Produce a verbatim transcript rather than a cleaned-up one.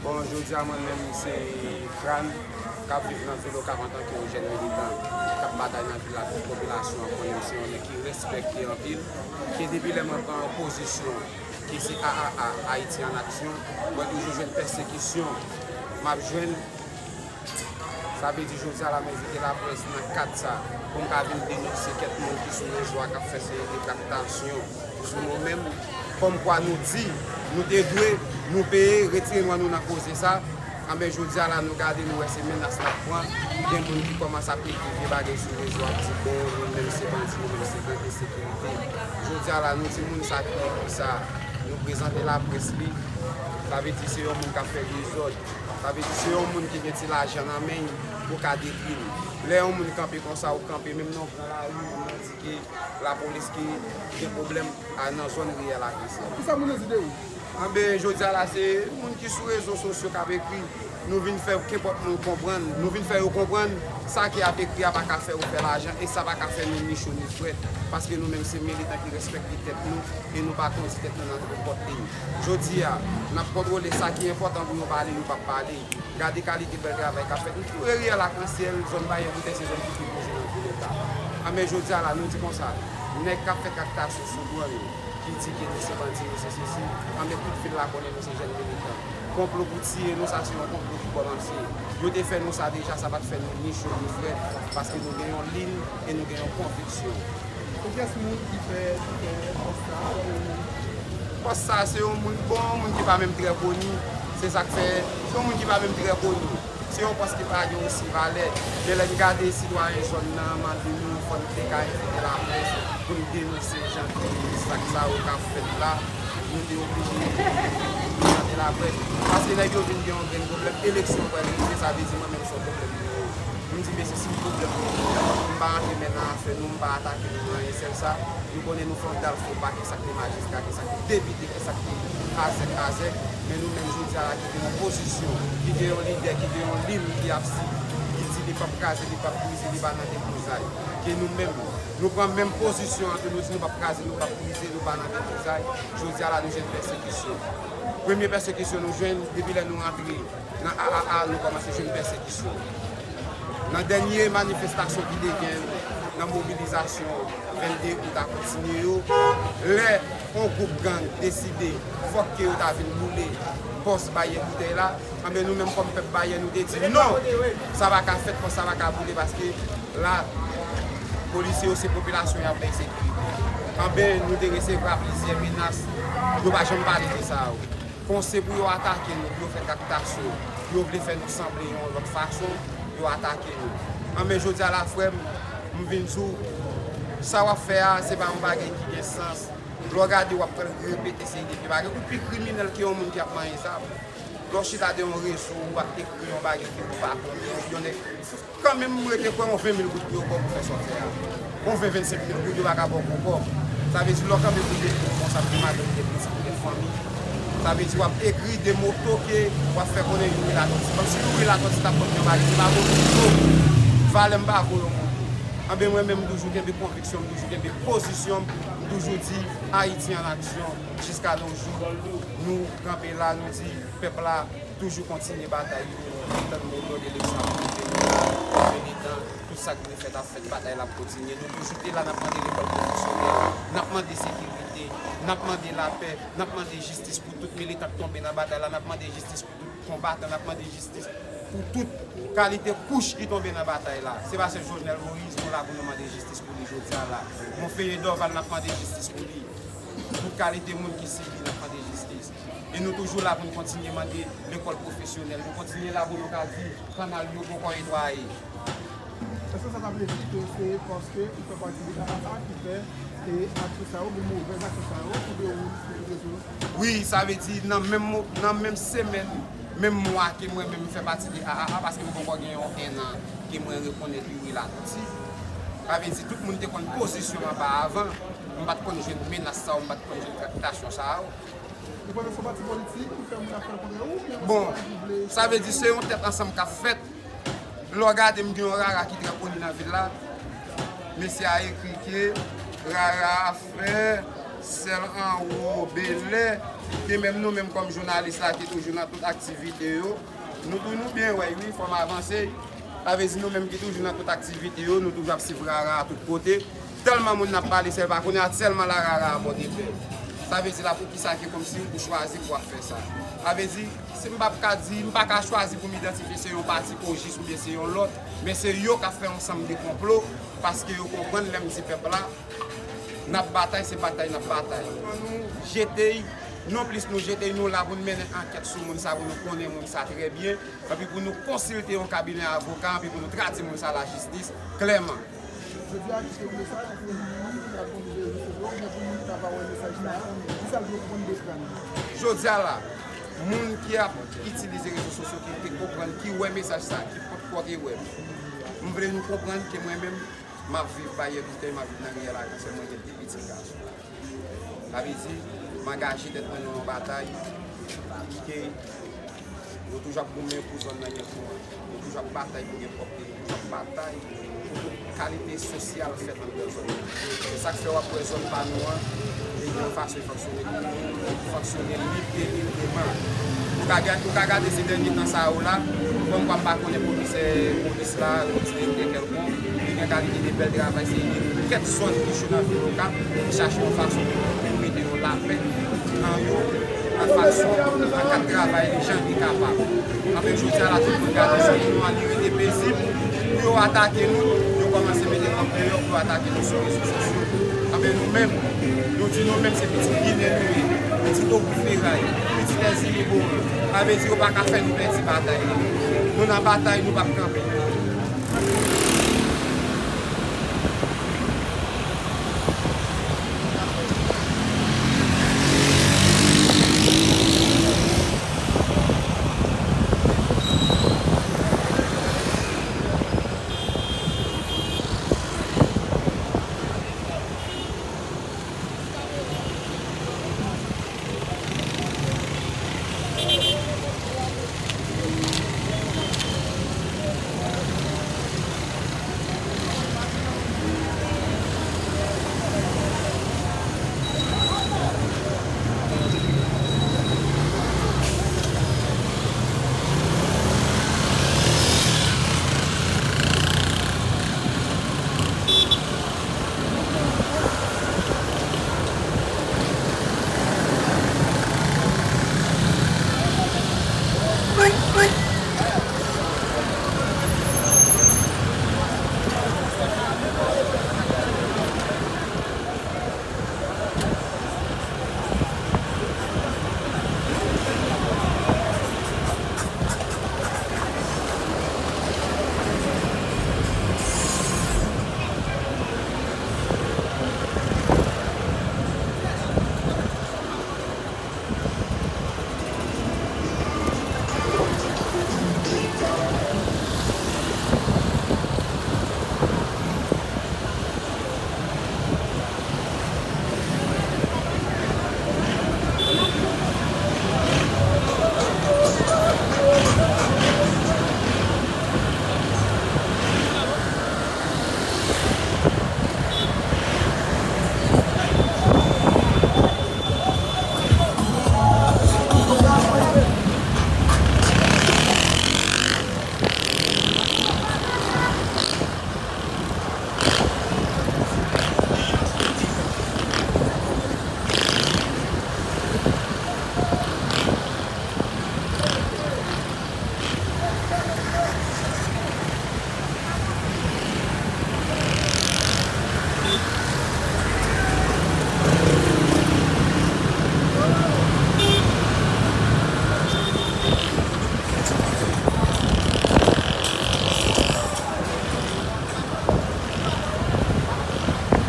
Bon, jodi a mwen menm se Fran, k ap viv nan vil Okap antanke yon jèn militan k ap batay nan vil la pou popilasyon an konnen m se yon nèg ki respekte anpil, ke depi lè mwen pran yon pozisyon ki se A A A, Ayiti an Aksyon, mwen toujou jwenn pèsekisyon. M ap jwenn Sa vle di jodi a la m envite laprès nan kad sa pou m ka vin denonse kèk moun ki sou rezo a k ap fè seri de traktasyon sou nou menm. Kòmkwa nou di, nou te dwe, nou peye, retire nwa nou nan koze sa. Anben jodi a la nou gade nou wè se menas n ap pran. Gen moun ki kòmanse ap ekri vye bagay sou rezo ap di bon nou menm se bandi, nou menm se gang, ensekirite. Jodi a la nou di moun sa ki ekri sa, nou prezante laprès li. Sa vle di se yon moun k ap fè dezòd. Sa vle di se yon moun ki gen ti lajan nan men l pou ka detwi l. Lè yon moun kanpe konsa, ou kanpe menm nan gran lari, moun nan di ke lapolis ki gen pwoblèm a nan zòn riyèl Akansyèl. Kisa moun nan di de ou? Anben, jodi a la, se moun ki sou rezo sosyo k ap ekri. Nou vin fè kenpòt moun konprann. Nou vin fè yo konprann sa ki ap ekri a pa ka fè yo fè lajan e sa pa ka fè nou ni cho ni frèt. Paske nou menm se militan ki respekte tèt nou e nou pa kondi tèt nou nan nenpòt liy. Jodi a, n ap kontwole sa ki enpòtan pou yo pale, yo p ap pale. Gade kalite bèl travay k ap fèt. Nou tou riyèl Akansyèl, zòn Bayè Boutèy se zòn ki pi bouje nan vil Okap. Anben jodi a la, nou di konsa, nèg k ap fè traktasyon sou dwàn yo, ki di ke nou se bandi, nou se sesi, anben tout vil la konnen nou se jèn militan. Konplo pou tiye nou, sa se yon konplo ki kòmanse. Yo te fè nou sa deja, sa pa t fè nou ni cho ni frèt, paske nou gen yon liy e nou gen yon konviksyon. Se kiyès moun ki fè, ki fè pòs sa? Pòs sa se yon moun bon, yon moun ki pa menm trè koni. Se sa k fè, se yon moun ki pa menm trè koni. Se yon pòs ki pa gen osi valè. Men lè n gade sitwayen zòn nan mande nou fò n te ka envite laprès pou n denonse jan de zak sa yo k ap fèt la. Nou te oblije prezante laprès. Paske nèg yo vin gen yon grenn pwoblèm. Eleksyon pral rive, sa vle di mwen menm se yon pwoblèm pou yo. M di mesye, si m pwoblèm pou nou, m pa rantre men nan afè nou, m pa atake nou nan anyen. Sèl sa, nou konnen nou fè yon dal fo pa, kisa k te majistra, kisa k te depite, kisa k te azèk, azèk. Men nou menm jodi a la ki gen yon pozisyon, ki gen yon lidè, ki gen yon liy ki ap swiv, ki di li p ap kraze, li p ap brize, li pa nan deblozay. Ke nou menm, nou pran menm pozisyon an tou, nou di nou p ap kraze, nou p ap brize, nou pa nan deblozay. Jodi a la nou jwenn pèsekisyon. Premye pèsekisyon nou jwenn depi lè nou rantre nan A A A, nou kòmanse jwenn pèsekisyon. Nan dènye manifestasyon ki te gen nan mobilizasyon vennde out a kontinye yo, lè yon gwoup gang deside fòk ke yo ta vin boule pòs Bayè Boutèy la, anben nou menm kòm pèp Bayè nou te di non, sa pa ka fèt, pòs sa pa ka boule paske la polisye yo se popilasyon y ap bay sekirite. Anben nou te resevwa plizyè menas, yo pa janm pale de sa yo. Panse pou yo atake nou, pou yo fè traktasyon, pou yo vle fè nou sanble yon lòt fason, yo atake nou. Anben jodi a la frè m, m vin di w, sa w ap fè a, se pa yon bagay ki gen sans. Lè w gade w ap pral repete seri de vye bagay, ou pi kriminèl ke yon moun ki ap manyen zam. Lè w chita de yon rezo, w ap ekri yon bagay ke ou pa konnen, yon nèg kanmenm rete kwè yon ven mil goud pou yo ba w pou fè sa w fè a. Yon ven, vennsenk mil goud, yo pa ka ba w pou kòb. Sa vle di, lè w kanpe pou de moun konsa, pou madanm, pou de moun konsa, pou de fanmi. Sa vle di, w ap ekri de mo toke, w ap fè konnen Youri Latortue. Kòmsi Youri Latortue t ap ban m yon bagay, se pa vo yon mo. Valè m pa vo yon mo. Anben, mwen menm, m toujou kenbe konviksyon m, m toujou kenbe pozisyon m, m toujou di, Ayiti an aksyon, jiska nos jours. Nou kanpe la, nou di, pèp la, Toujou kontinye batay nou, tann mo dòd eleksyon ap rive, militan, tout sa k dwe fèt ap fèt, batay la ap kontinye. Nou toujou te la, n ap mande lekòl pwofesyonèl, n ap mande sekirite, n ap mande lapè, n ap mande jistis pou tout militan k tonbe nan batay la, n ap mande jistis pou tout konbatan, n ap mande jistis pou tout kalite kouch ki tonbe nan batay la. Se pa sèl Jovenel Moïse, nou la pou nou mande jistis pou li jodi a la. Monferrier Dorval, n ap mande jistis pou li. Tout kalite moun ki sibi, n ap mande jistis. E nou toujou la pou n kontinye mande lekòl pwofesyonèl. Nou kontinye la pou nou ka di kanal yo poko netwaye. Èske sa ta vle di ke se paske ou fè pati de A A A ki fè e aksyon sa yo, oubyen movèz aksyon sa yo, oubyen ou, ou rezon? Wi, sa vle di nan menm mo-, nan menm semèn, menm mwa ke mwen menm fè pati de A A A, paske m poko gen yon ennan ke mwen rekonèt Youri Latortue. Sa vle di tout moun te konn pozisyon m anpavan, m pa t konn jwenn menas sa yo, m pa t konn jwenn traktasyon sa yo. Ou panse se yon pati politik ki fè moun ap fè l kontre ou, oubyen se yon pati ki vle... Bon, sa vle di se yon tèt ansanm k ap fèt. Lè w gade, m gen yon rara ki trè koni nan vil la. Mesye a ekri ke rara a fè sèl anwo belè, Ke menm nou menm kòm jounalis la ki toujou nan tout aktivite yo, nou tou nou byen wè wi, fò m avanse. Sa vle di nou menm ki toujou nan tout aktivite yo, nou toujou ap swiv rara a tout kote. Tèlman moun n ap pale, sèl pa konnen a tèlman la rara a pòte pè. Sa vle di la poukisa ke kòmsi ou chwazi pou ap fè sa. Sa vle di, si m p ap ka di, m pa ka chwazi pou m idantifye se yon pati ojis oubyen se yon lòt, men se yo k ap fè yon sanm de konplo, paske yo konprann lè m di pèp la, n ap batay, se batay n ap batay. Ann nou jete y, non plis nou jete y, nou la pou n mennen ankèt sou moun sa, pou nou konnen moun sa trè byen, epi pou nou konsilte yon kabinè avoka, epi pou nou tradui moun sa lajistis klèman. Jodi a, ki se mesaj pou moun ki ap konn rezo sosyo, oubyen pou moun ki ta va wè mesaj sa a, ki sa l dwe konn de kran nan? Jodi a la, moun ki ap itilize rezo sosyo, ki te konprann, ki wè mesaj sa a, ki potko te wè l, m vle nou konprann ke mwen menm, m ap viv Bayè Biten, m ap viv nan Riyèl Akanse, mwen gen de pitit gason. Sa vle di, m angaje tèt mwen nan yon batay ke yo toujou ap goumen pou zòn nan gen kouran. Yo toujou ap batay pou gen pwòpte. Yo toujou ap batay pou tout kalite sosyal fèt anndan zòn nan. Se sa k fè w ap wè zòn pa nou an, li gen yon fason fonksyone, fonksyone lib e libreman. Ou ka gade, ou ka gade se dènye tan sa yo la, kòm kwa m pa konnen komisè polis la, yon direktè kèlkonk, li gen kalite de bèl travay, se yon pakèt zòn ki chou nan vil Okap, li chache yon fason pou mete yon lapè nan yo, nan fason, nan kad travay li jan li kapab. Anben, jodi a la, tout moun gade zòn nou an, li rete pezib. Pou yo atake nou, yo kòmanse mete kòb deyò pou yo atake nou sou rezo sosyo. Anben, nou menm, nou di nou menm se pitit Ginen nou ye, pitit Ogou Feray, pitit Èzili Boran. Sa vle di yo pa ka fè nou pèdi batay la. Nou nan batay, nou p ap kanpe.